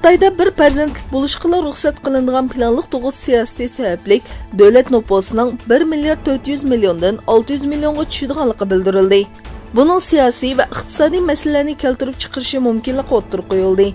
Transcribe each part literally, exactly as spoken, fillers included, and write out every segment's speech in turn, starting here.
خىتايدا بىر پەرزەنتلىك بولۇشقىلا رۇخسەت قىلىنىدىغان پىلانلىق تۇغۇت سىياسىتى سەۋەبلىك دۆلەت نوپۇسىنىڭ بىر مىليارد تۆت يۈز مىليوندىن ئالتە يۈز مىليونغا چۈشىدىغانلىقى بىلدۈرۈلدى. بۇنىڭ سىياسىي ۋە ئىقتىسادىي مەسىلىلەرنى كەلتۈرۈپ چىقىرىشى مۇمكىنلىقى ئوتتۇرىغا قويۇلدى.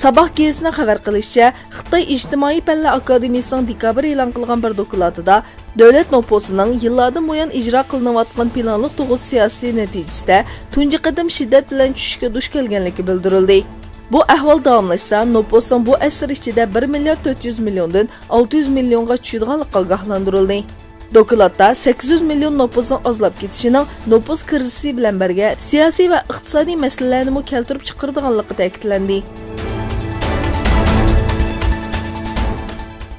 ساباھ گېزىتىنىڭ خەۋەر قىلىشىچە، خىتاي ئىجتىمائىي پەنلەر ئاكادېمىيىسىنىڭ دېكابىر ئېلان قىلغان بىر دوكلاتىدا، دۆلەت نوپۇسىنىڭ يىللاردىن بۇيان ئىجرا قىلىنىۋاتقان پىلانلىق تۇغۇت سىياسىتى نەتىجىسىدە تۇنجى قېتىم شىددەت بىلەن چۈشۈشكە دۇچ كەلگەنلىكى بىلدۈرۈلدى. بۇ ئەھۋال داۋاملاشسا، نوپۇسنىڭ بۇ ئەسىر ئىچىدە بىر مىليارد تۆت يۈز مىليوندىن ئالتە يۈز مىليونغا چۈشىدىغانلىقى ئاگاھلاندۇرۇلدى. دوكلاتتا سەككىز يۈز مىليون نوپۇسنىڭ ئازلاپ كېتىشىنىڭ نوپۇس كىرىزىسى بىلەن بىرگە سىياسىي ۋە ئىقتىسادىي مەسىلىلەرنىمۇ كەلتۈرۈپ چىقىرىدىغانلىقى تەكىتلەندى.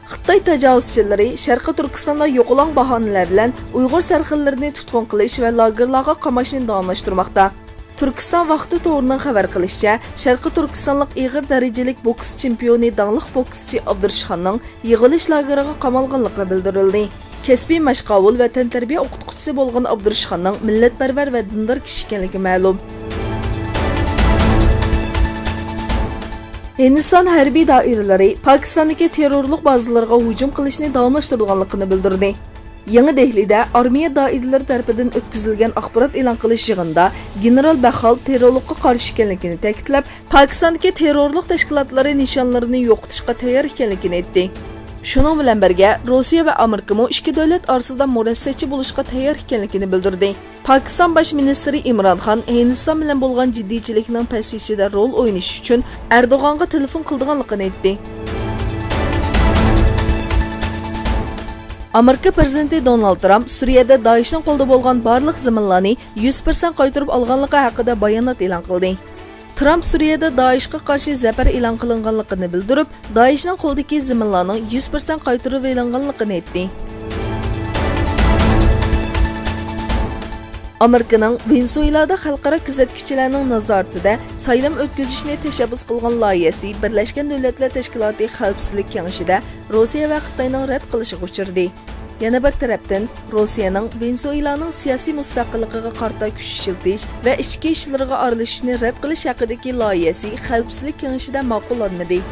خىتاي تاجاۋۇزچىلىرى شەرقىي تۈركىستاندا يوقىلاڭ باھانىلەر بىلەن ئۇيغۇر سەرخىللىرىنى تۇتقۇن قىلىش ۋە لاگېرلارغا قاماشنى داۋاملاشتۇرماقتا. تۈركىستان ۋاقتى تورىنىڭ خەۋەر قىلىشىچە، شەرقىي تۈركىستانلىق ئېغىر دەرىجىلىك بوكس چېمپىيونى، داڭلىق بوكسچى ئابدۇرۇشخاننىڭ يىغىلىش لاگېرىغا قامالغانلىقى بىلدۈرۈلدى. كەسپىي ماشقاۋۇل ۋە تەنتەربىيە ئوقۇتقۇچىسى بولغان ئابدۇرۇشخاننىڭ مىللەتپەرۋەر ۋە دىندار كىشى ئىكەنلىكى مەلۇم. ھىندىستان ھەربىي دائىرىلىرى پاكىستاندىكى تېررورلۇق بازىلىرىغا ھۇجۇم قىلىشنى داۋاملاشتۇرىدىغانلىقىنى بىلدۈردى. يېڭى دېھلىدە ئارمىيە دائىرىلىرى تەرىپىدىن ئۆتكۈزۈلگەن ئاخبارات ئېلان قىلىش يىغىنىدا گېنېرال بەخال تېررورلۇققا قارشى ئىكەنلىكىنى تەكىتلەپ، پاكىستاندىكى تېررورلۇق تەشكىلاتلىرى نىشانلىرىنى يوقىتىشقا تەييار ئىكەنلىكىنى ئېيتتى. شۇنىڭ بىلەن بىرگە، روسىيە ۋە ئامېرىكىمۇ ئىككى دۆلەت ئارىسىدا مۇرەسسەچى بولۇشقا تەييار ئىكەنلىكىنى بىلدۈردى. پاكىستان باش مىنىستىرى ئىمران خان ھىندىستان بىلەن بولغان جىددىيچىلىكنىڭ پەسىيىشىدە رول ئوينىشى ئۈچۈن ئەردوغانغا تېلېفون قىلىدىغانلىقىنى ئېيتتى. ئامېرىكا پىرېزىدېنتى دونالد ترامپ سۈرىيەدە دائىشنىڭ قولىدا بولغان بارلىق زېمىنلارنى يۈز پىرسەنت قايتۇرۇپ ئالغانلىقى ھەققىدە بايانات ئېلان قىلدى. ترامپ سۈرىيەدە دائىشقا قارشى زەپەر ئېلان قىلىنغانلىقىنى بىلدۈرۈپ، دائىشنىڭ قولىدىكى زېمىنلارنىڭ يۈز پىرسەنت قايتۇرۇۋېلىنغانلىقىنى ئېيتتى. ئامېرىكىنىڭ ۋېنېزۇېلادا خەلقئارا كۆزەتكۈچىلەرنىڭ نازارىتىدە سايلام ئۆتكۈزۈشنى تەشەببۇس قىلغان لايىھەسى بىرلەشكەن دۆلەتلەر تەشكىلاتى خەۋپسىزلىك كېڭىشىدە روسىيە ۋە خىتاينىڭ رەت قىلىشىغا ئۇچرىدى. يەنە بىر تەرەپتىن، روسىيەنىڭ ۋېنېزۇېلانىڭ سىياسىي مۇستەقىللىقىغا قارىتا كۈچ ئىشلىتىش ۋە ئىچكى ئىشلىرىغا ئارىلىشىشنى رەت قىلىش ھەققىدىكى لايىھەسى خەۋپسىزلىك كېڭىشىدە ماقۇللانمىدى.